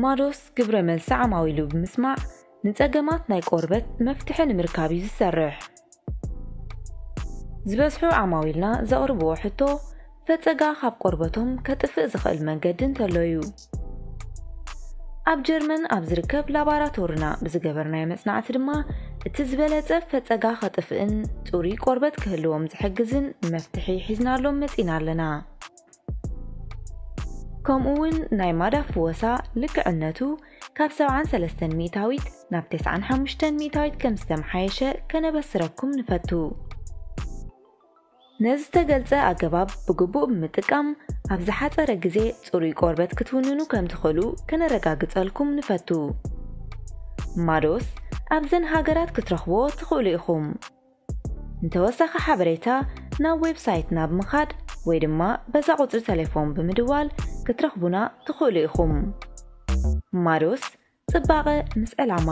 ማዶስ ግብረ መልሲ ዓማዊሉ ብምስማዕ ንጸገማት ናይ ቆርበት መፍትሒ ንምርካብ እዩ ዝሰርሕ። ዝበዝሑ ዓማዊልና ዘቕርብዎ ሕቶ ፈጸጋ ካብ ቆርበቶም ከጥፍእ ዝኽእል መንገዲ እንተሎ እዩ። ኣብ ጀርመን ኣብ ዝርከብ ላባራቶርና ብዝገበርናዮ መጽናዕቲ ድማ እቲ ዝበለጸ ፈጸጋ ከጥፍእን ጽሩይ ቆርበት ክህልዎም ዝሕግዝን መፍትሒ ሒዝናሎም መጺና ኣለና። ከምኡ እውን ናይ ማዳ ፍወሳ ልክዕነቱ ካብ ሰብዓን ሰለስተን ሚእታዊት ናብ ተስዓን ሓሙሽተን ሚእታዊት ከም ዝተመሓየሸ ከነበስረኩም ንፈቱ። ነዚ ዝተገልጸ ኣገባብ ብግቡእ ብምጥቃም ኣብ ዝሓጸረ ግዜ ጽሩይ ቆርበት ክትውንኑ ከም ትኽእሉ ከነረጋግጸልኩም ንፈቱ። ማዶስ ኣብዘን ሃገራት ክትረኽብዎ ትኽእሉ ኢኹም። ንተወሳኺ ሓበሬታ ናብ ዌብሳይትና ብምኻድ ወይ ድማ በዛ ቁጽሪ ተሌፎን ብምድዋል ክትረኽቡና ትኽእሉ ኢኹም። ማዶስ ጽባቐ ምስ ዕላማ።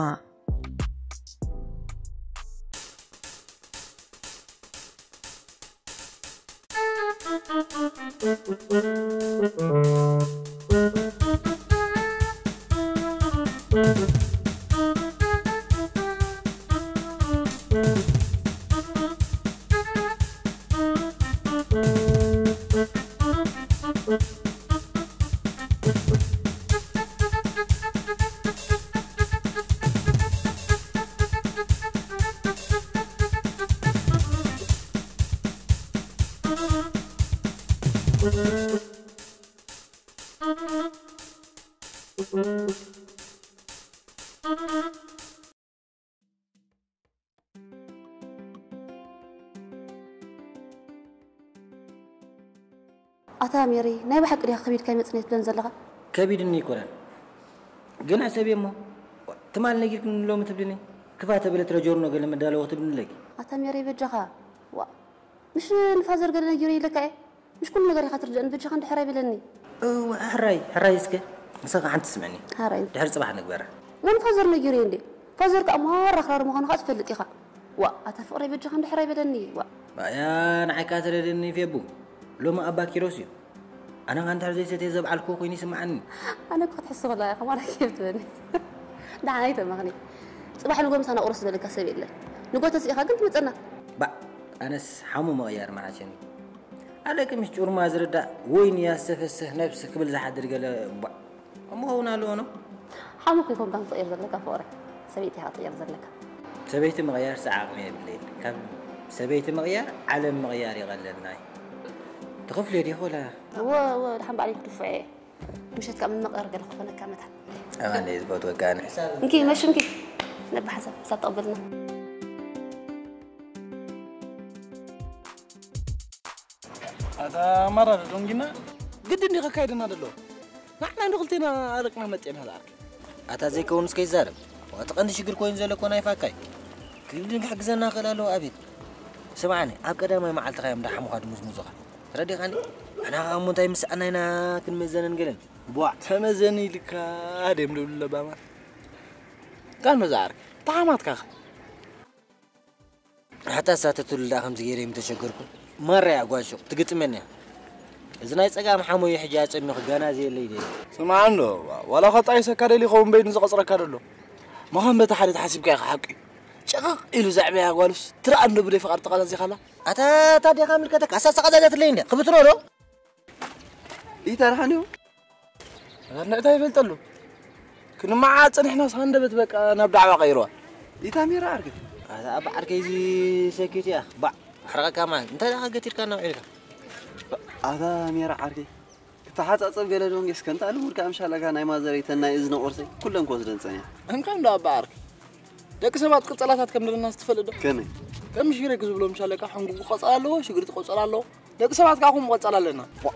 ኣታ ሜሪ፣ ናይ ብሓቂ ዲኻ ከቢድካ ይመጽእ ትብለን ዘለኻ? ከቢድኒ ኣይኮነን፣ ግን ሕሰብዮ እሞ፣ ትማል ነጊርክኒ ሎሚ ትብልኒ፣ ክፋ ተበለ ትረጀርኖ ገለ መዳለዎ ትብልኒ ኣለኪ። ኣታ ሜሪ በጃኻ፣ ዋ፣ ምሽ ንፋዘር ገለ ነጊሩ ኢለካ እየ? ምሽ ኩሉ ነገር ኢኻ ትርድእን፣ በጃኻ እንድሕር ኣይበለኒ። እወ፣ ሕራይ፣ ሕራይ እስከ፣ ንስኻ ሓንቲ ስምዕኒ። ሕራይ። ድሕሪ ጽባሕ ንግበራ። ወን ፋዘር ነጊሩ እንዴ? ፋዘር ከኣ ማራ ኣኽራሪ ምዃኑ ከኣ ትፈልጥ ኢኻ። ዋ፣ ኣታ ፍቕረይ በጃኻ እንድሕር ኣይበለኒ። ዋ። ባያ፣ ንዓይ ከኣ ተረድእኒ ፌቡ። ሎሚ ኣባ ኪሮስ እዩ። ኣነ ከኣ እንድሕር ዘይሰትየ ዘብዓልክዎ ኮይኑ ይስምዓኒ። ኣነ እኮ ክትሕሱ ከለኻ ኢኻ ማራ ኬፍ ትበኒ። ደሓን ኣይተመኽኒ። ጽባሕ ንጎ ምሳና ቁርስ ዝበለካ ሰብ የለን። ንጎ ተሲእኻ ግን ትመጸና። ባእ፣ ኣነስ ሓሙ ምቕያር መዓሸኒ። ኣለኪ ምሽ ጩርማ ዝርዳእ ወይኒ ያስተፈስህ ነብስ ክብል ዝሓድር ገለ ቧዕ። እሞ ኸውን ኣለዎ ነው? ሓሙ እኮ ይኮንካ ትቕየር ዘለካ ፍቕረይ። ሰበይቲ ኢኻ ትቕየር ዘለካ። ሰበይቲ ምቕያር ሰዓቕሚ የብለይን። ካብ ሰበይቲ ምቕያር ዓለም ምቕያር ይቐለልና እዩ። ትኽፍልዮ ዲኺ ወላ? እወ፣ እወ፣ ደሓን ባዕለይ ክድፍዖ እየ። ምሸት ከኣ መመቕያር ገለ ክኾነካ መታን። ኣማን እየ ዝፈትወካ ኣነ። እንኪ፣ መሽ እንኪ። ነብሓንሳብ፣ ሳብ ተቐበልና። ኣታ ማራ ዶ ዶንጊና ግድን ዲኻ ካይደና ደሎ? ንሕና ንኽልቴና ኣረቅና መጤና ዝኣርክ። ኣታ ዘይከውን እስከ ይዛረብ። እቲ ቀንዲ ሽግር ኮይኑ ዘሎ እኮ ናይ ፋካይ። ክብድን ክሕግዘና ክእል ኣለዎ ኣቤል። ስምዓኒ፣ ኣብ ቀዳማይ መዓልትኻ እዮም ዳሓሙኻ ድሙዝሙዙኻ። ተረዲኻኒ? ኣና ኸኣ እሞ እንታይ ምስ ኣናይና ክንመዘንን ገለን። ቧዕ፣ ተመዘኒ ኢልካ ድም ልብሉ ለባማ። ጋል መዛኣርክ፣ ተሓማትካ ኸ? ሓታ ሳተትሉ ደኣ ከምዚ ገይረ ምተሸገርኩ። ማራ እያ ጓሾ፣ ትግጥመኒ እያ። እዚ ናይ ጸጋም ሓሞይ ሕጂ ኣጸሚኹ ጋና ዘየለይ ደሊ። ስምዓ እንዶ፣ ዋላ ኸጣይሰካ ደሊ ይኸውን በይኑ ዝቐጽረካ ደሎ። መኻን በቲ ሓደ ተሓሲብካ ኢኻ ሓቂ። ጨቕቕ ኢሉ ዘዕበያ ጓሉስ፣ ትረኣ እንዶ ብደይ ፍቓድ ተቐዛዚኻላ። ኣታ፣ ኣታ ዲኻ ምልከተካ? ኣሳስ ተቐዛዛትለይ እንድያ፣ ክብትኖ ዶ? ኢታ ደሓን እዩ? ኣታ እንታይ ይፈልጠሉ? ክንመዓ ጸኒሕናስ ሃንደበት በቃ ናብ ዳዕዋ ቀይርዋ። ኢታ ሜራ ዓርከይ? ኣታ ኣብ ዓርከይ እዚ ሰኪት እያ። ባዕ፣ ኣሕረቐካ ማለት። እንታይ ደኣ ገቲርካ እናውዒልካ? ኣታ ሜራ ዓርከይ፣ ክተሓጻጸብ ገለ ዶ እንጌስ ከምታ ልሙድ ከኣ ምሻለካ ናይ ማዘረይ ተን ናይ እዝኒ ቁርሰይ ኩለን ክወስደን ጸኒሐ። እንካ እንዶ ኣባ ዓርከይ። ደቂ ሰባት ቅጸላታት ከም ዘለናስ ትፈልጥ ዶ? ከመይ? ከም ሽግረይ ክዝብሎ ምሻለካ ሕንጉጉ ቀጸል ኣለዎ፣ ሽግርቲ ቀጸል ኣለዎ። ደቂ ሰባት ከኣ ከምኡ ቀጸል ኣለና። ዋ።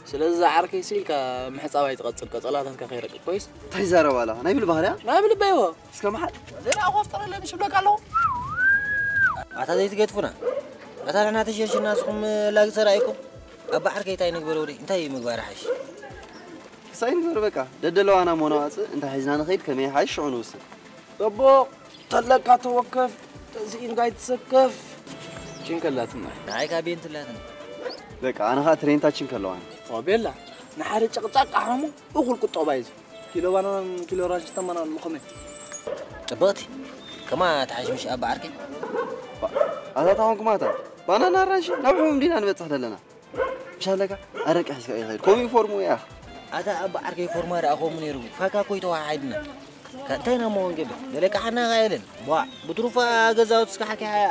ስለዚ ዝዓርከይ ሲልካ ምሕጻብ ኣይትቐጽል፣ ቀጸላታትካ ከይረቅቅ ኮይስ። እንታይ ይዛረብ ኣላ? ናይ ብል ባህርያ? ናይ ብል በይዎ። እስከ መሓል። ዜና ኮፍጠረለኒ ሽብለካ ኣለኹ። ኣታ ዘይትገድፉና። ኣታ ንሕና ተሸርሽና ንስኹም ላግ ተራኢኩም። ኣብ ባሕርከይ እንታይ ንግበር ወደይ? እንታይ ምግባር ሓይሽ? ክሳይ ንግበር በቃ። ደደለዋና እሞ ነዋጽእ፣ እንታይ ሒዝና ንኸይድ፣ ከመይ ሓይሽ ሽዑ ንውስን። ጽቡቕ፣ ተለካ ተወከፍ፣ ተስኢንካ ኣይትሰከፍ። ችንከላትና። ንዓይ ካብ ቤንትላትና። በቃ፣ ኣነ ኸኣ ትሬንታ ችንከለዋና። ኦ ቤላ፣ ንሓደ ጨቕጫቕ ኣሓሙ እኹል ቁጠባ እዩ። ኪሎ ባናናን ኪሎ ራንሽ ተማናን ምኾነ። ጽብቕቲ። ከማ ተሓሽምሽ ኣባ ዓርከይ። ኣታ ታኾንኩም ኣታ ባናና ኣራንሺ ናብ ሕሙም ዲና ንበጽሕ ዘለና። ምሽ ኣለካ ኣረቂ ሒዝካ ይኸይድ። ኮሚ ፎርሙ እያ። ኣታ ኣባ ዓርከይ ፎርማ ደኣ ከምኡ ነይሩ። ፋካ እኮ ይተዋሓሓይድና። ከ-፣ እንታይ ኢና እሞ ክንገብር? ገለ ቃሓና ኸ የለን። ቧዕ፣ ብትሩፋ ገዛውቲ እስከ ሓኪሓ እያ።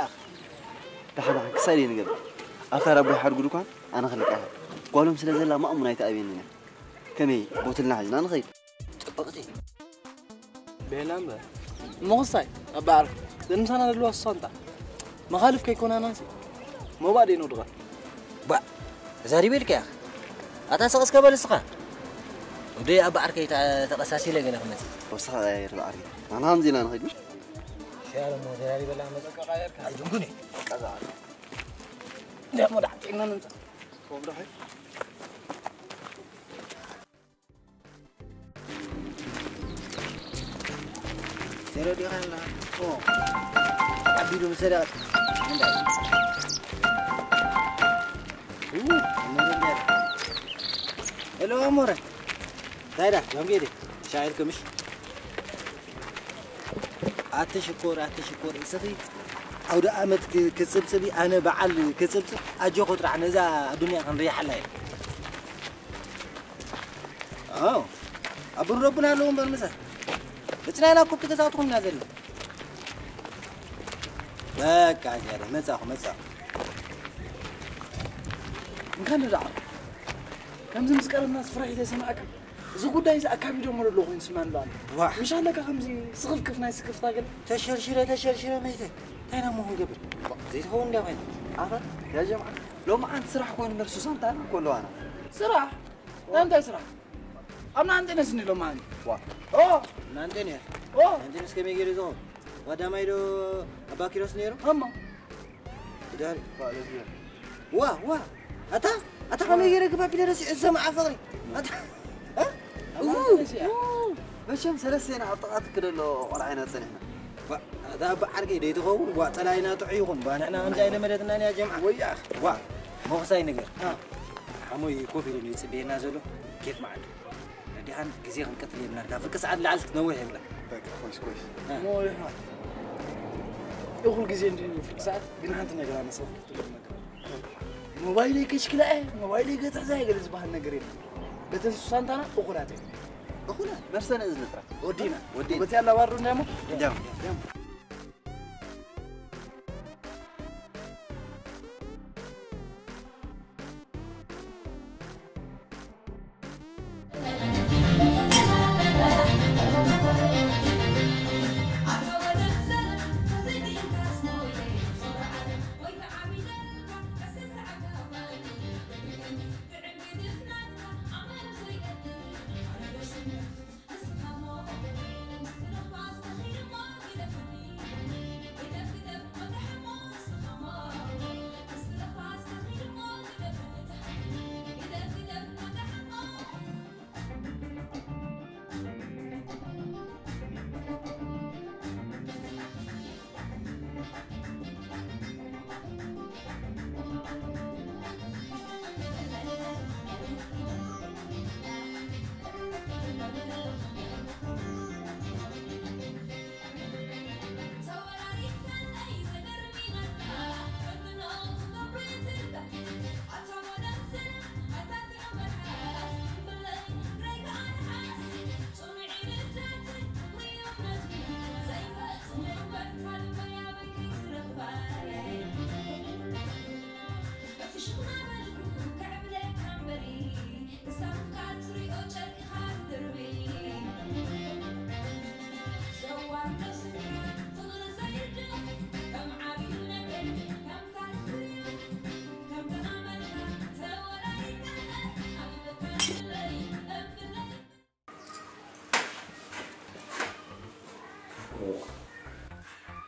ደሓን ደሓን ክሳይ ደይ ንገብር። ኣብታ ዳቦ ይሓድጉ ድኳን ኣነ ክልቃ እየ። ጓሎም ስለ ዘላ ማእሙን ኣይትኣብየንን እያ። ከመይ ቦትልና ሒዝና ንኸይድ። ጽብቕቲ። ቤላ እምበር ምኽሳይ ኣባ ዓርከይ ዘንሳና ዘለዋ ሳንጣ መኻልፍ ከይኮናናሲ ሞባእ ደይ ነውድቐ። ባዕ፣ ተዛሪበ ኢልካ ኢኻ። ኣታ ስቕ እስከ በል እስኻ። ወደይ ኣባ ዓርከይ ተ-፣ ተቐሳሲለ ገለ ክመጽእ። ወስኻ ይርዳ ዓርከይ። ኣና ሃምዚ ኢና ንኸይድ ምሽ? ሸያሎ እሞ ተዛሪበላ መጽእ። ኣይጅንኩኒ። ቀዛ ዓርከይ። ደሞ ዳዕጢና ንምጻእ። ተረዲኻ ኣለኻ? ኦ። ዓቢዱ ብሰደቐ። እንታይ? ኡ፣ እነረ እንዲያ። ሄሎ፣ ኣሞረ። እንታይ ዳ? ጆንጌ ዲ? ሻይል ክምሽ? ኣቲ ሽኮር፣ ኣቲ ሽኮር፣ እስኺ ኣውደ ኣመት ክ-፣ ክጽብጽቢ፣ ኣነ በዓል ክጽብጽብ፣ ኣጆኺ ጥራሕ ነዛ ኣዱንያ ክንርያሓላ እየ። ኣዎ፣ ኣቡን ረቡን ኣለዉ እምበር ምሳ። እቲ ናይ ናኩብቲ ገዛውትኹም ኢና ዘለና። በቃ፣ ጀረ፣ መጻኹ፣ መጻኹ። እንኳን ደኣ ከምዚ ምስ ቀረብናስ ፍርሒ ዘይሰማዕካ። እዚ ጉዳይ እዚ ኣካቢዶሞ ዘሎ ኮይኑ ስማን ኣሎ። ዋሕ። ምሽ ኣለካ ከምዚ ስኽፍክፍ ናይ ስክፍታ ገለ። ተሸርሽረ፣ ተሸርሽረ መይተ። እንታይ ኢና እሞ ክንገብር? ዘይትኸውን እንድያ ኮይና። ኣታ፣ ያ ጀምዓ፣ ሎሚ ዓንት ስራሕ ኮይኑ እምበር ሱሳን እንታይ ኮለዋና? ስራሕ? ናይ እንታይ ስራሕ? ኣብ ናንቴነስ እንዲ ሎሚ ዓንት። ዋ። ኦ! ናንቴን እያ። ኦ! ናንቴንስ ከመይ ገይሩ ዝኸውን? ቀዳማይ ዶ ኣባ ኪሮስ ነይሩ? ኣማ። ድሃሪ። ዋ፣ ዋ። ኣታ፣ ኣታ ከመይ ገይረ ግባ ቢለ ረሲዑ ዝሰምዓ ፍቕሪ። ኣታ፣ እ? ኣማ ኡ፣ ናንቴንስ እያ። ኡ። መቸም ሰለስቴና ኣብ ጥቓ ትክደሎ ቆልዓ ኢና ጸኒሕና። ባ-፣ ኣታ ኣባ ዓርከይ ደይትኸውን፣ ዋ፣ ጸላኢና ጥዑይ ይኹን። ባ፣ ንሕና ከምዚ ኣይለመደትናን እያ ጀምዓ። ወያ። ዋ፣ መኽሳይ ነገር። አ። ሓሞይ ኮፍ ኢሉ እዩ ዝጽበየና ዘሎ። ኬፍ መዓልቲ። ረዲኻን ግዜ ክንቀትል የብልናን። ካብ ፍርቂ ሰዓት ንላዕሊ ክትነውሕ የብላን። በቃ፣ ኮይስ፣ ኮይስ። እ። እሞ ይሕዋት፣ እኹል ግዜ እንድዩ ፍርቂ ሰዓት፣ ግን ሓንቲ ነገር ኣነሰ ክትብሉ ነገር። ሞባይለይ ከሽክላ እየ፣ ሞባይለይ ገትሕዛ እየ ገለ ዝበሃል ነገር የለን። በተን ሱሳንታና እኹላት እየን። እኹላት? በርሰነ እዝኒ ጥራሕ። ወዲና። ወዲና። በቲ ኣላባሩ እንዳሞ? እንዳሞ። እንዳሞ።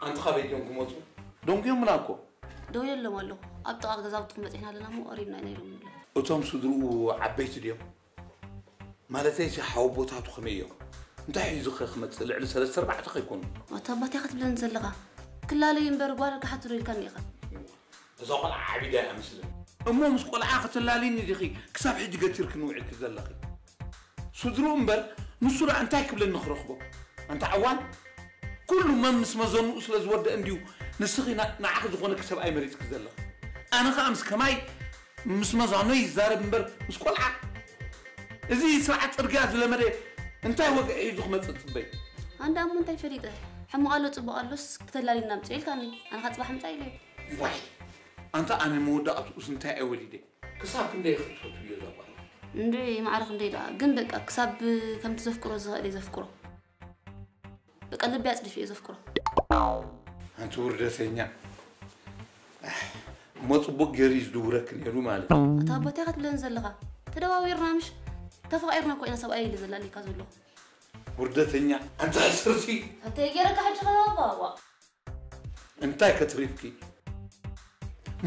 ኣንቲ ካበይ ድዮም ክመፁ? ደንጉዮምና እኮ። ደውለሎም ኣለኹ። ኣብ ጥቓ ገዛውትኹም በፂሕና ኣለና እሞ ቀሪብና ኢና ኢሎምኒ ኣለዉ። እቶም ስድርኡ ዓበይቲ ድዮም? ማለተይሲ ሓወቦታቱ ከመይ እዮም? እንታይ ሒዙ ኸ ክመፅእ? ልዕሊ ሰለስተ ኣርባዕተ ከይኮኑ? ኣታ ኣባትያ ክትብለኒ ዘለኻ? ክላለዩ እምበር ጓል ክሓትሩ ኢልካኒ ኢኻ። እዛ ቆልዓ ዓቢዳ እያ መስለኒ። እሞ ምስ ቆልዓ ክትላልይኒ ዲኺ ክሳብ ሕጂ ገቲርክኒ ውዒልኪ ዘለኺ? ስድርኡ እምበር ንሱ ደኣ እንታይ ክብለኒ ክረኽቦ? ኣንታ ዓዋን፣ ኩሉ መን ምስ መዘንኡ ስለ ዝወድእ እንድዩ ንስኺ ና-፣ ንዓኺ ዝኾነኪ ሰብኣይ መሪጽኪ ዘለኺ። ኣነ ኸኣ ምስ ከማይ ምስ መዛኖ ይዛረብ እምበር ምስ ቆልዓ። እዚ ስርዓት ጽርግያ ዝለመደ እንታይ ወግዒ ሒዙ ክመጽእ ትጽበይ? ኣንዳ እሞ እንታይ ፈሊጠ? ሕማቕ ኣሎ ጽቡቕ ኣሎስ ክተላሊና ኣምጽኦ ኢልካኒ። ኣነ ኸኣ ጽባሕ ምጻእ ኢለዮ። ዋይ፣ ኣንታ ኣነ መወዳእትኡስ እንታይ እየ ወሊደ? ክሳብ ክንደይ ክትፈትውዮ እዛ ጓል? እንድዒ ማዕረ ክንደይ ደኣ? ግን በቃ ክሳብ ከምቲ ዘፍቅሮ ዝኽእል እየ ዘፍቅሮ። በቃ ልቢ ኣጽዲፊ እየ ዘፍቅሮ። ኣንቲ ውርደተኛ። እሞ ጽቡቕ ገይሩ እዩ ዝድውረኪ ነይሩ ማለት እዩ። ኣታ ኣቦ እንታይ ክትብለኒ ዘለኻ? ተደዋዊርና ምሽ? ተፋቒርና እኮ ኢና ሰብኣይ ኢለ ዘላሊካ ዘለኹ። ውርደተኛ። ኣንታ ሕስርቲ። ኣታ ገይረካ ሕጂ ኸባባ። እንታይ ከትሪፍኪ?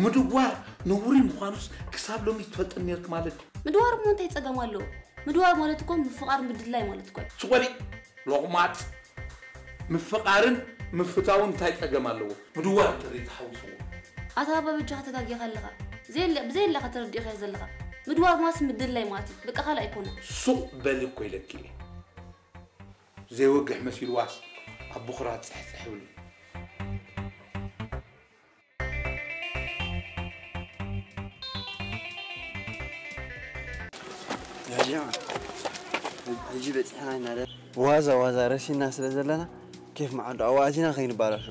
ምድዋር ነውሪ ምዃኑስ ክሳብ ሎሚ ትፈልጥን ነርክ ማለት ድዩ? ምድዋር እሞ እንታይ ጸገም ኣለዎ? ምድዋር ማለት እኮ ምፍቓር ምድላይ ማለት እኮ እዩ። ስቆሊ ሎቕማጽ። ምፍቓርን ምፍታውን እንታይ ጸገም ኣለዎ? ምድዋር ጥሪ ተሓዊስዎ። ኣታ ኣባ በጃኻ ተጋጊኻ ኣለኻ። ብዘየለ-፣ ብዘየለኻ ተረዲእኻዮ ዘለኻ። ምድዋር ማስ ምድላይ ማለት እዩ። በቃ ካልእ ኣይኮነን። ሱቕ በሊ እኮ ኢለኪ እየ። ዘይወግሕ መሲልዋስ ኣብ ብኹራት ጽሕጽሕ ይብል። ያያ፣ ሕጂ በጺሕና ኢና ደ-፣ ዋዛ ዋዛ ረሲና ስለ ዘለና ኬፍ መዓዱ ኣዋእዚና ከይንባላሾ።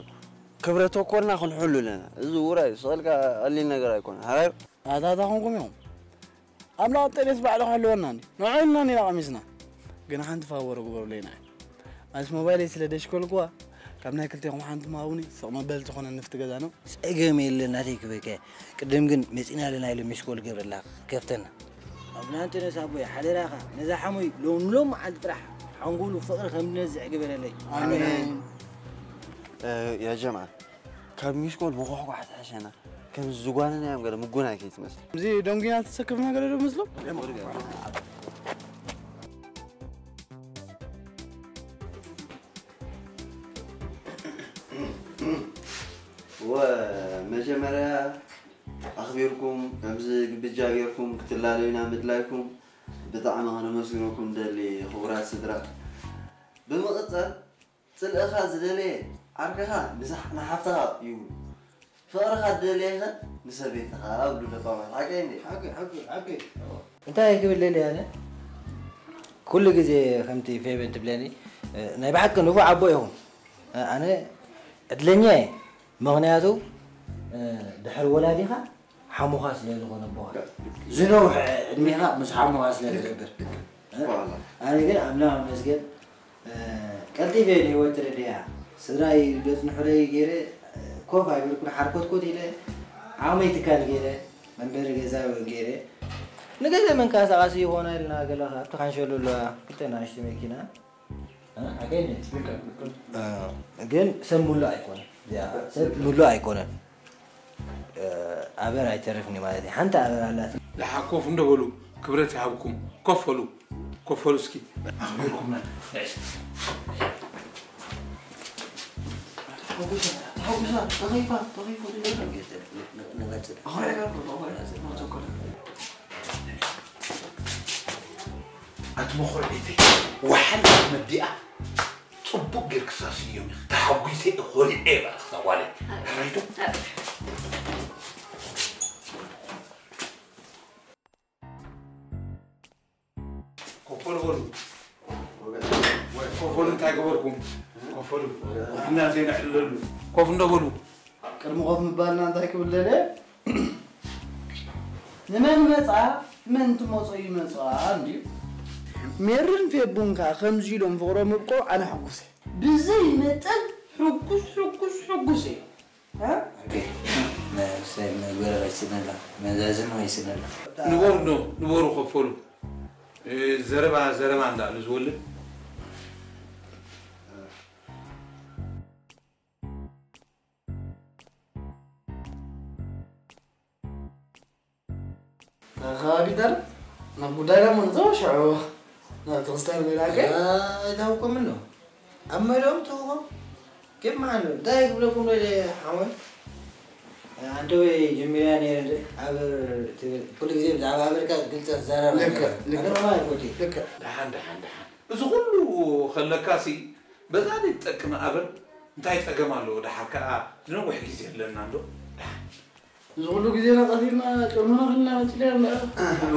ክብረ ተኮርና ክንሕሉ ኣለና። እዚ ውራይ ስቕ ኢልካ ቀሊል ነገር ኣይኮነን። ሓራይ ኣታ ኣታ ኾንኩም ኢኹም። ኣምላኽ ጤኔስ ባዕሉ ክሕልወና እንዲ። ንዑ ኢልና ኢና ቀሚስና። ግን ሓንቲ ፋወር ግበሩለይ ንዓይ። ኣስ ሞባይለይ ስለ ደሽኮልኩዋ፣ ካብ ናይ ክልቴኹም ሓንቲ ምሃቡኒ፣ ስቕ መበል ትኾነ ንፍቲ ገዛ ነው። ጸገም የለን ናተይ ክበከ። ቅድም ግን መጺና ኣለና ኢለ ሚስኮል ገብረላ ከፍተና። ኣቡነ ኣንቶንዮስ ኣቦይ፣ ሓደራኻ፣ ነዛ ሓሙይ ሎም-፣ ሎም መዓልቲ ጥራሕ ሓንጎሉ ፍቕሪ ከም ዝነዝዕ ግበረለይ። ኣሜን። እ፣ ያ ጀምዓ፣ ካብ ሚስኮል ምኹሕኳሕ ትሕሸና። ከም ዝጓነናዮም ገለ ምጉናይ ከይትመስል። እዚ ደንጉና ትሰክፍና ገለ ዶ መስሎ? ወመጀመርያ ኣኽቢርኩም ከምዚ ግብጃ ጌርኩም ክትላለዩና ምድላይኩም ብጣዕሚ ከነመስግነኩም ንደሊ ክቡራት ስድራ። ብምቕጻል ጽልእኻ ዝደለየ ዓርክኻ ንሳ-፣ ንሓፍትኻ ይብሉ። ፍቕርኻ ዝደለየኸ ንሰበይትኻ እብሉ ለባማት። ሓቀይ እንዴ? ሓቂ፣ ሓቂ፣ ሓቂ። እንታይ ክብል ደልየ ኣነ? ኩሉ ግዜ ከምቲ ፌቨን ትብለኒ፣ እ፣ ናይ ብሓቂ ንፉዕ ኣቦ ኢኹም። እ፣ ኣነ ዕድለኛ እየ። ምኽንያቱ፣ እ፣ ድሕሪ ወላዲኻ ሓሙኻ ስለ ዝኾነ ኣቦኻ። ዝነውሐ ዕድሜኻ ምስ ሓሙኻ ስለ ዝነብር። እ? ኣነ ግን ኣምላኽ ይመስገን፣ እ፣ ቀልጢፈ እየ ንህይወት ተረዲኣ። ስድራይ ዘጽንሑለይ ገይረ፣ እ፣ ኮፍ ኣይበልኩን፣ ሓርኮትኮት ኢለ ዓቕመይ ትካል ገይረ፣ መንበሪ ገዛ እውን ገይረ። ንገለ መንቀሳቐሲ ይኾና ኢልና ገለ ኣብቲ ካንሸሎ ኣለዋ ክልተ ንኣሽቱ መኪና። እ፣ ኣገኘ። ልክዕ፣ ልክዕ። እ፣ ግን ሰብ ምሉእ ኣይኮነን። እዚኣ ሰብ ምሉእ ኣይኮነን። እ፣ ኣበር ኣይተርፍን እዩ ማለት እዩ። ሓንቲ ኣበር ኣላት። ደሓ ኮፍ እንዶ በሉ፣ ክብረት ይሃብኩም። ኮፍ በሉ፣ ኮፍ በሉ እስኪ። ኣኽቢርኩምና። ንዕስ። ተሓጉሳ፣ ተሓጉሳ፣ ተኸይፋ፣ ተኸይፋ። ንመጽእ። ኣኽሪዕካ ኣሎ፣ ኣኽሪዕካ ኣሎ። ኣቲ መኾርዒተይ፣ ወሓል መዲኣ፣ ጽቡቕ ጌርክሳ ስዮም ኢኺ። ተሓጒሰ እየ፣ ኮሪዐ እየ በኣኽታ ጓለይ። ሕራይ ዶ? ኮፍ በሉ በሉ። ወይ ኮፍ በሉ፣ እንታይ ገበርኩም? ኮፍ በሉ። እና ዜና ዕለሉ። ኮፍ እንዶ በሉ። ቅድሚ ኮፍ ምባልና እንታይ ክብል ደልየ? ንመን መጻ፣ መን ትመጾ ይመጻ እንድዩ። ሜርን ፌቡን ከኣ ከምዚ ኢሎም ፍቕሮም ምብቆ ኣነ ሕጉስ እየ። ብዘይ መጠን ሕጉስ፣ ሕጉስ፣ ሕጉስ እየ። እ? ኣቤ፣ መ-፣ መ-፣ መግበሪ ኸይስነላ፣ መዛዝሚ ኸይስነላ። ንበሩ ዶ፣ ንበሩ ኮፍ በሉ። እ፣ ዘረባ፣ ዘረባ እንዳሉ ዝወልድ። ከባቢታን ናብ ጉዳይና ምንዘው ሽዑ ናብ ተኽስታይ ሜዳ ከ? ኣይታወቅኩም ኣሎ። ኣብ መደኦም ትውቆም። ኬፍ መዓሉ። እንታይ ክብለኩም ደልየ ሓወይ? ኣንተ ወይ ጀሚርያ ነይረ ደ-፣ ኣብ ትብል። ኩሉ ግዜ ብዛዕባ ኣበርካ ግልፂ ትዛረብ ልክዕ፣ ኣለካ። ልክዕ። ኣነ ድማ ኣይኮቴ። ልክዕ። ደሓን፣ ደሓን፣ ደሓን። እዚ ኩሉ ከለካሲ በዛ ድትጠቅም ኣበር እንታይ ጸገም ኣለዎ? ደሓር ከኣ ዝነውሕ ግዜ ኣለና እንዶ። ደሓር እዚ ኩሉ ግዜ ናቐፊልና ጨሙና ክልና መፅና እምበር።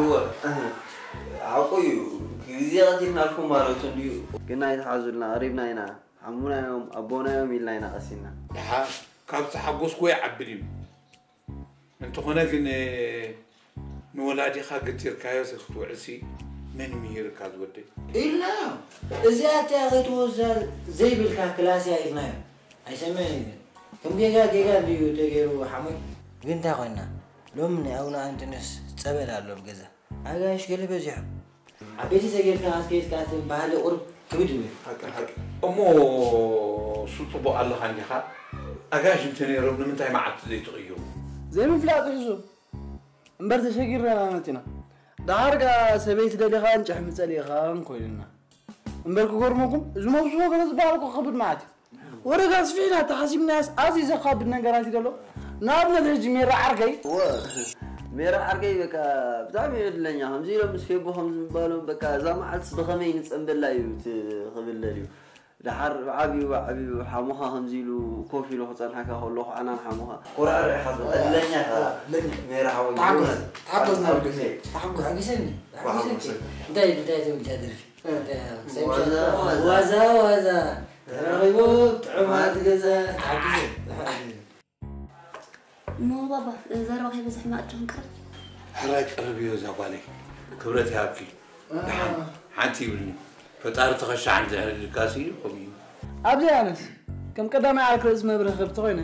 እወ፣ ሓቁ እዩ። ግዜ ቀቲልናልኩም ማለት እንድዩ። ግን ኣይትሓዙልና፣ ቀሪብና ኢና። ሓሙና እዮም፣ ኣቦና እዮም ኢልና ኢና ቀሲና። ደሓር ካብ ዝተሓጎስኩዎ ይዓብድ እዩ። እንተኾነ ግን ንወላዲኻ ገቲርካዮ ክትውዕልሲ መን ምሂርካ ዝወደይ? ኢልናዮ። እዚኣ እቲኣ ከይትወስዳ ዘይብልካ ክላስ እያ ኢልናዮ። ኣይሰምዕን እዩ ግን። ከም ጌጋ ጌጋ እንድዩ ተገይሩ ሓሙይ። ግን እንታይ ኮይና? ሎሚ ናይ ኣቡነ ኣንጦንዮስ ጸበል ኣሎ ኣብ ገዛ። ኣጋይሽ ገለ በዚሖም። ዓበይቲ ሰጊርካ ኣስኬትካ እቲ ባህሊ ቁሩብ ክብድ ይብል። ሓቂ ሓቂ። እሞ እሱ ጽቡቕ ኣለኻ እንዲኻ? ኣጋይሽ እንተ ነይሮም ንምንታይ መዓልቲ ዘይትቕይሩ? ዘይምፍላጥ ይሕዙ። እምበር ተሸጊርና ኢና መጺና። ደሓር ከኣ ሰበይቲ ደሊኻን ጭሕሚ ጸሊእኻን ኮይኑና። እምበር ክገርመኩም፣ እዚ መብስቦ ገለ ዝበሃል እኮ ክብድ መዓት እዩ። ወረዳ ኣስፊሕና ተሓሲብናያስ ኣዝዩ ዘኻብድ ነገራት እዩ ዘሎ። ንኣብነት ሕጂ ሜራ ዓርከይ። እወ፣ ሜራ ዓርከይ በቃ ብጣዕሚ እዩ ዕድለኛ። ከምዚ ኢሎም ምስ ፌቦ ከምዚ ምባሎም በቃ እዛ መዓልትስ ብኸመይ ንጸንበላ እዩ እቲ ክብል ደልዩ። ደሓር ብዓብዩ ብዓብዩ ሓሙኻ ከምዚ ኢሉ ኮፍ ኢሉ ክጸንሓካ ከሎ ኳዕናን ሓሙኻ ኮራር ኢኻ ትብል። ዕድለኛ ኢኻ። ዕድለኛ። ሜራ ሓወይ። ተሓጎስ፣ ተሓጎስ ናብ ግዜ። ተሓጎስ። ተሓጉሰኒ፣ ተሓጉሰኒ። ተሓጉሰኒ። እንታይ፣ እንታይ ትብል እታ ደርፊ? ዋዛ ዋዛ። ዋዛ ዋዛ። ተራኺቡ ጥዑማት ገዛ። ተሓጉሰኒ። እሞ ባባ፣ ዘረባ ከይበዝሕ ሕማቕ ዶ ክንቀርብ? ሕራይ ቀርብዮ እዛ ጓለይ። ክብረት ይሃብኪ። ደሓን ሓንቲ ይብልኒ። ፈጣሪ ተኸሻ ሓንቲ ዘሕልልካሲ ከምኡ እዩ። ኣብዚ ኣነስ ከም ቀዳማይ ዓርኪ ርእሲ መብርሂ ከብቲ ኮይነ፣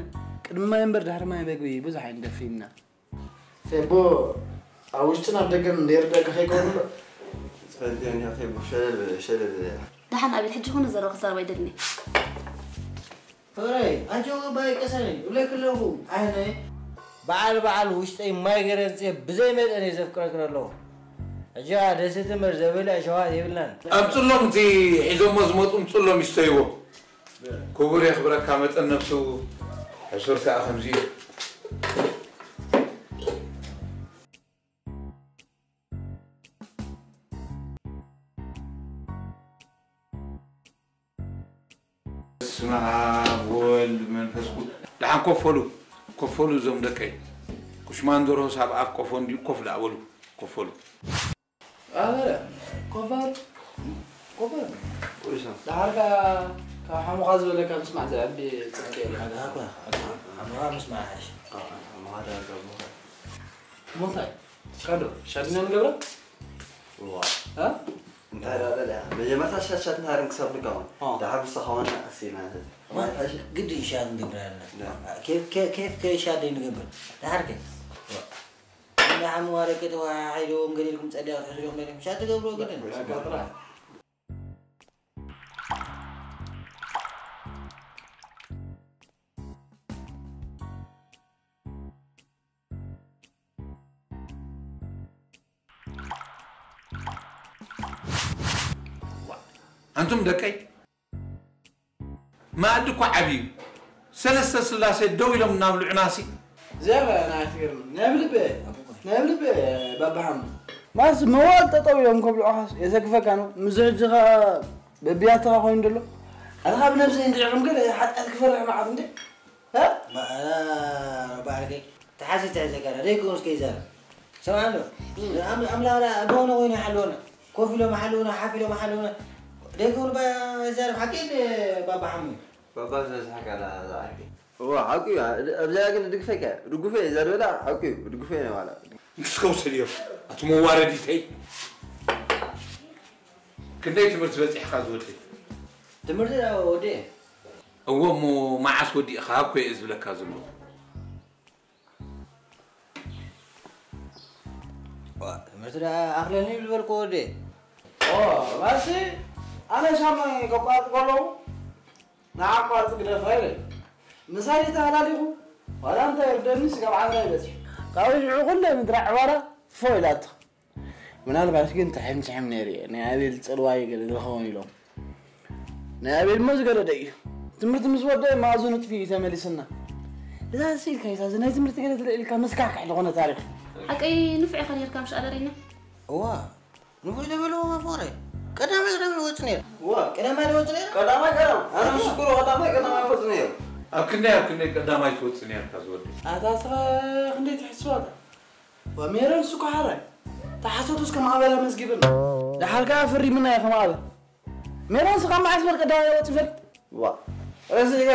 ቅድሚ ማይ እምበር ድሕሪ ማይ መግቢ ብዙሕ ኣይንደፍእን ኢና። ፌቦ ኣብ ውሽጥን ኣብ ደገን ዘይርደኣካ ከይከውን እምበር። ትፈልጥዮ እንዲኻ ፌቦ፣ ሸለል በል፣ ሸለል በል። ደሓን ኣቤል፣ ሕጂ ኹን ዘረባ ክዛረብ ኣይደልን እየ። ፍቕረይ ኣጆኺ ባይ ቀሰኒ እብለኪ ኣለኹ ኣነ። በዓል በዓል ውሽጠይ ማይ ገይረ ኣምፅኤ ብዘይ መጠን እየ ዘፍቅረኪ ዘለኹ። ሕጂ ኸዓ ደስ ትምር ዘብልዕ ሸውሃት የብልናን። ኣምፅሎም እቲ ሒዞሞ ዝመፁ ኣምፅሎም ይስተይዎ። ክቡር የኽብረካ መጠን ነብሱ ሕሱር ከዓ ከምዚ እዩ። በስመ ኣብ ወወልድ መንፈስ ቅዱስ። ደሓን ኮፈሉ ኮፈሉ እዞም ደቀይ። ኩሽማንደሮስ ኣብ ኣፍ ቆፎ እንድዩ ኮፍ ደኣ በሉ ኮፈሉ። ኣበረ ኮፈል ኮፈል። ደሓር ከኣ ካብ ሓሙኻ ዝበለካ ምስማዕ ዘዕቢ ጽድቂ የለን። ሓሙኻ ምስማዕ ይሓይሽ። እሞ እንታይ? ካዶ ሻድና ንገብራ? እዋ። እ? እንታይ ደኣ በል እያ። መጀመርታ ሻት ሻት ንሃርን ክሰብ ንካውን። ኦ። ደሓር ብስኻ ዋና ቀስ ኢልና ንሰቲ። ማ-፣ ግድ እዩ ሻት ንገብር ኣለና። ዳ። ኬፍ፣ ኬፍ፣ ኬፍ ከይሻት ዘይንገብር። ደሓር ከ? እንዳ ሓሙዋ ደቂ ተወሓሒዶም ገለ ኢልኩም ጸሊያ ክትሕዙ ዲኹም ደሊኹም? ሻት ትገብርዎ ግድን። በቃ ጥራሕ። ኣንቱም ደቀይ፣ መኣዲ እኮ ዓብዩ። ሰለስተ ስላሴ ደው ኢሎም እናብልዑናሲ። እዚኣ ኸኣ ንዓይ ትገርመኒ። ናይ ብልቢ እየ። ናይ ብልቢ እየ፣ ባባ ሓሙ። ማስ መዋል ጠጠው ኢሎም ከብልዑኻስ የሰክፈካ ነው። ምስ ሕጂ ኸኣ በቢያትኻ ኮይኑ ደሎ። ኣነ ኸኣ ብነብሰይ እንድዒ ከም ገለ ሓጢኣት ክፈርሕ መዓት እንዴ። እ? ባ-፣ እ፣ ባዕልከይ ተሓሲተ ዘለካ ደይከውን እስከ ይዛረብ። ሰምዓ ኣሎ። ኣም-፣ ኣምላኽ ደኣ ብሆነ ኮይኑ ይሓልወና። ኮፍ ኢሎም ይሓልውና፣ ሓፍ ኢሎም ይሓልውና። ደይከውን ባ-፣ ይዛረብ ሓቂ እንዴ ባባ ሓሙ? ባባ ዝበዝሓ ቃላ ዝዓርኪ። እዋ፣ ሓቁ እዩ። ኣብዚኣ ግን እድግፈካ እየ። እድጉፈ እየ፣ እዛ ዝበላ ሓቁ እዩ። እድጉፈ እየ ዋላ። ንስከ ውሰድዮ፣ ኣቲ መዋረዲተይ። ክንደይ ትምህርቲ በጺሕካ ዝወደይ? ትምህርቲ ደኣ ወዲኤ። እወ፣ እሞ መዓስ ወዲእኻ እኮ እየ ዝብለካ ዘለኹ። ዋ፣ ትምህርቲ ደኣ ኣኽለኒ ይብል በልኩ ወደይ። ኦ፣ ማሲ፣ ኣነ ሻመን ከቋርጥ ከለኹ፣ ንዓ ኣቋርጽ ግደፋ ይብል። ምሳይ ተሃላሊኹ፣ ዋላ እንታይ ይርደኒ፣ ስጋብ ዓንዳ ይበጽሕ። ካብኡ ሽዑ ኩለ ምድረ ዕባራ ፎ ኢላቶ። ምናልባት ግን ትሕም ትሕም ነይሩ እየ፣ ናይ ኣቤል ጽልዋ እዩ ገለ ዝኸውን ኢሎም። ናይ ኣቤል እሞ ዝገደደ እዩ። ትምህርቲ ምስ ወደአ መኣዝኑ ጥፊኡ እዩ ተመሊስና። እዛ ስኢልካ እዛ ናይ ትምህርቲ ገለ ትልዒልካ መስካሕካሕ ዝኾነ ታሪኽ። ሓቀይ ንፉዕ ኢኻ ነይርካ ምሽ ኣደረይና። እዋ፣ ንፉዕ ተበልዎ ፍቕረይ። ቀዳማይ ቀዳማይ ወጽእ ነይረ። ዋ። ቀዳማይ ዶ ወጽእ ነይረ? ቀዳማይ ቀዳም ኣነ ምስክሩ ቀዳማይ ቀዳማይ ወጽእ ነይረ። ኣብ ክንደይ ኣብ ክንደይ ቀዳማይ ትወፅእ ነርካ ዝወዲ? ኣታ ስኻ ክንደይ ትሕስዋ ኣታ? ዋ ሜሮን እሱ እኮ ሓራይ ተሓሶት እስከ ማዕበል ኣመዝጊብና። ደሓር ከኣ ፈሪምና ኢኻ ማዕበል። ሜሮን ስኻ መዓስ በል ቀዳማይ ወጽእ ፈልጥ? ዋ። ረሲዕካ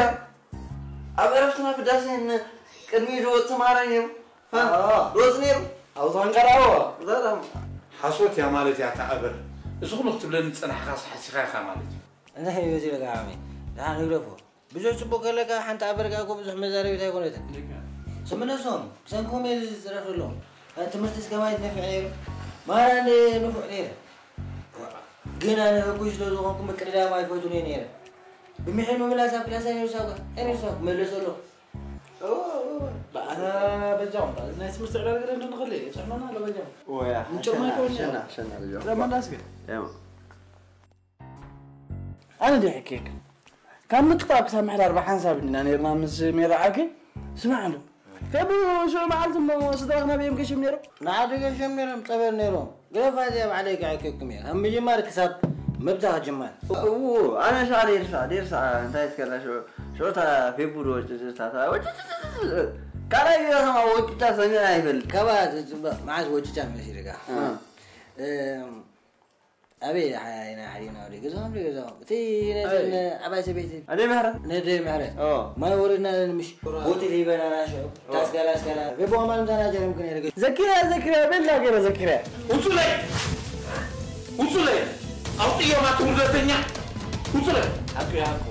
ኣብ ዕረፍትና ፍዳሴ ቅድሚ ዝወጽእ ማራ ነይሩ። ዶዝ ነይሩ። ኣብዛ እንቀራዎ። ሓሶት እያ ማለት እያ ተኣበር። እዚ ኩሉ ክትብለኒ ዝጸናሕካስ ሓሲኻ ኢኻ ማለት እዩ። እንታይ እዩ በዚ ኢልካ ዓሚ? ደሓን ህግደፎ። ብዙሕ ጽቡቕ ከለካ ሓንቲ ኣበር ከኣ እኮ ብዙሕ መዛረቢት ኣይኮነትን። ስምነሶም ብሰንኮም እየ ዝጽረፍ ዘለኹ። ትምህርትስ ከማይ ነፊዐ ነይሩ። ማራ እንደ ንፉዕ ነይረ። ግን ኣነ ህጉይ ስለ ዝኾንኩ ምቅድዳም ኣይፈቱን እየ ነይረ። ብሚሒር ምምላስ ኣብ ክላስ ኣይነርሳው ኣይነርሳው ክመለስ ኣለኹ። ኣታ በጃኹም በቃ፣ እዚ ናይ ትምህርቲ ዕዳጋ ገለ እንድንኽእል እየ፣ ይጥዕመና ኣሎ በጃኹም። ወያ፣ ምንጭር ማይ ሸና፣ ከውን ሸና፣ ሸና በጃኹም። ረመና እስከ። ያው። ኣነ ዲሕኬክ ካብ ምጥፋእ ክሳብ ምሕዳር ብሓንሳብ እንዲና ነርና ምስ ሜራ ዓርኪ። ስማዕ ኣሎ። ከብኡ ሽዑ መዓልቲ እሞ ስድራኽ ናበዮም ገሽም ነይሮም? ንዓዲ ገሽም ነይሮም፣ ጸበል ነይሮም። ግረፋት እያ ባዕለይ ክዕክኩም እየ። ካብ ምጅማር ክሳብ ምብታኽ ጅማር። እዉ፣ ኣነ ሻዕ ደይርሳ፣ ደይርሳ፣ እንታይ ትከላ ሽዑ፣ ሽዑ እታ ፌቡ ዶ ወጭጭታ፣ እታ ወጭጭጭጭ፣ ካልኣይ ግዜ ከማ ወጭጫ ሰሚዐ ኣይፈልጥ። ካባ፣ መዓዝ ወጭጫ መሲልካ? እ። እም፣ ኣበይ ሓ-፣ ኢና ሓዲና ወደ ገዛኦም፣ ወደ ገዛኦም። እቲ ነዘን ኣይ። ዓባይ ሰበይቲ ኣደይ ምሕረት? ነደይ ምሕረት። ኦ። ማይ ወረድና ምሽ፣ ሆቴል ሂበናና ሽዑ። ታስጋላ፣ ኣስጋላ። ገባዋ ማለት ምሳና ጀርም ክንሄድ። ዘኪርያ፣ ዘኪርያ፣ ቤላ ገይረ ዘኪርያ። ውጹለይ! ውጹለይ! ኣውጥዮም ኣቲ ውርደተኛ! ውጹለይ! ሓቂ ይሃብኩ።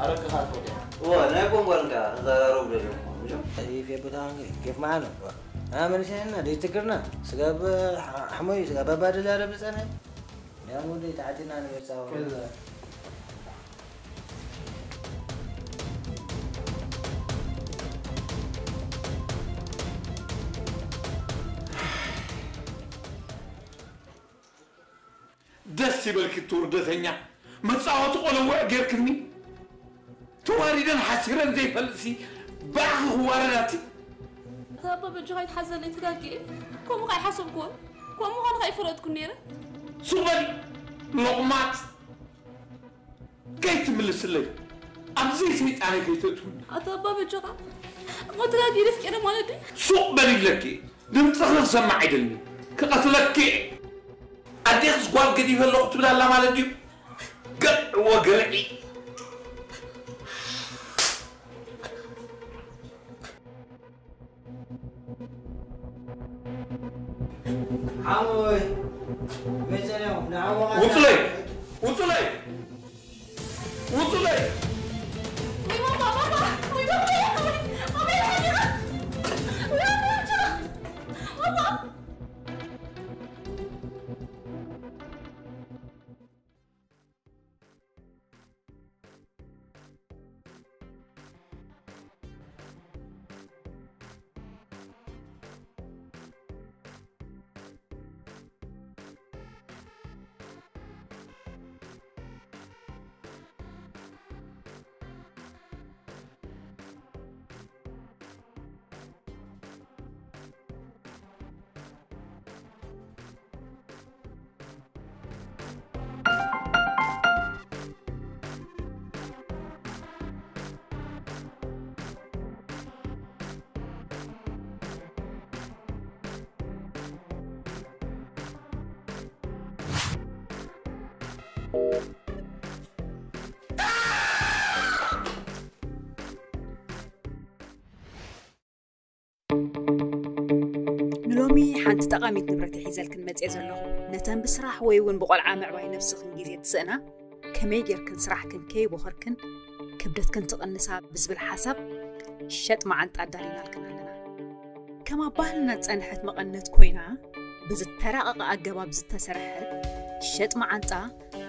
ኣረቅኻ ትወድያ። እወ፣ ናይ ቆንቋልካ ዘራረቡ ደለኹም። እዚ ፌብታ ኬፍ መዓኖ። ኣመንሴና፣ ደይ ትግርና። ስጋብ ሓ-፣ ሓሞይ፣ ስጋብ ኣባደላ ረብ ዝጸንሐ። ያ ወደይ ተዓቲና ንበጻው። ደስ ይበልኪ እቲ ውርደተኛ መጻወቲ ቆለውዕ ጌርክኒ። ተዋሪደን ሓሲረን ዘይፈልጥሲ ብኣኺ ክዋረዳቲ። ኣታ ኣባ በጃኻ ኣይትሓዘለይ ተጋጊየ። ከምኡ ከኣ ኣይሓሰብኩዎን። ከምኡ ምዃኑ ከኣ ኣይፈለጥኩን ነይረ። ሱቕ በሊ ሎቕማጽ። ከይትምልስለይ ኣብዚ ሰይጣነይ ከይተእትውኒ። ኣታ ኣባ በጃኻ እሞ ተጋጊየ ድፍቄረ ማለት ድዩ? ሱቕ በሊ ኢለኪ። ድምፅኺ ክሰማዕ ኣይደልን ክቐትለኪ እየ። ኣዴኽስ ጓል ገዲፈ ኣለኹ ትብል ኣላ ማለት ድዩ? ገልዕዎ ገልዒ። ሓወይ መይፀንዮም ንዓሞ ውፁለይ ውፁለይ ውፁለይ። ንሎሚ ሓንቲ ጠቓሚት ንብረት እየ ሒዘልክን መጽየ ዘለኹ። ነተን ብስራሕ ወይ እውን ብቆልዓ ምዕባይ ነብስኽን ግዜ ትስእና፣ ከመይ ጌርክን ስራሕክን ከይቦኸርክን ክብደትክን ትቕንሳ ብዝብል ሓሳብ ሸጥ መዓንጣ ኣዳሊናልክን ኣለና። ከም ኣብ ባህልና ዝጸንሐት መቐነት ኮይና፣ ብዝተራቐቐ ኣገባብ ዝተሰርሐት ሸጥ መዓንጣ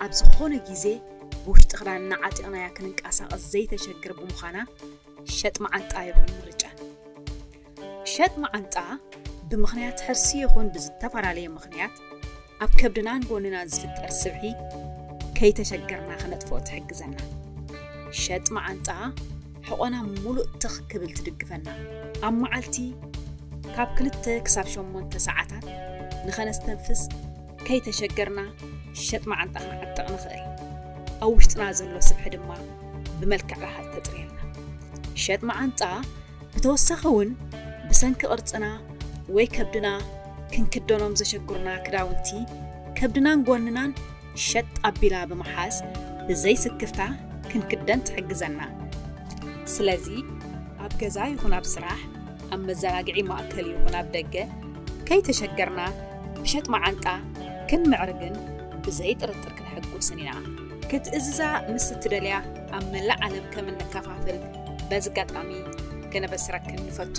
ኣብ ዝኾነ ግዜ ብውሽጢ ክዳንና ዓጢቕናያ ክንንቀሳቐስ ዘይተሸግር ብምዃና፣ ሸጥ መዓንጣ ይኹን ምርጫን። ሸጥ መዓንጣ ብምኽንያት ሕርሲ ይኹን ብዝተፈላለየ ምኽንያት ኣብ ከብድናን ጎንናን ዝፍጠር ስብሒ ከይተሸገርና ክነጥፍኦ ትሕግዘና። ሸጥ መዓንጣ ሕቖና ምሉእ ትኽ ክብል ትድግፈና። ኣብ መዓልቲ ካብ ክልተ ክሳብ ሸሞንተ ሰዓታት ንኸነስተንፍስ ከይተሸገርና ሸጥ መዓንጣ ክንዓጥቕ ንኽእል። ኣብ ውሽጥና ዘሎ ስብሒ ድማ ብመልክዕ ላሃይ ተጽርየልና። ሸጥ መዓንጣ ብተወሳኺ እውን ብሰንኪ ቅርጽና ወይ ከብድና ክንክደኖም ዘሸግሩና ክዳውንቲ ከብድናን ጎንናን ሸጥ ኣቢላ ብምሓዝ ብዘይ ስክፍታ ክንክደን ትሕግዘና። ስለዚ ኣብ ገዛ ይኹን ኣብ ስራሕ፣ ኣብ መዘናግዒ ማእከል ይኹን ኣብ ደገ ከይተሸገርና ብሸጥ መዓንጣ ክንምዕርግን ብዘይ ጥርጥር ክንሕጉስን ኢና። ክትእዝዛ ምስ እትደልያ ኣብ መላእ ዓለም ከም እንከፋፍል በዚ ኣጋጣሚ ከነበስረክን ንፈቱ።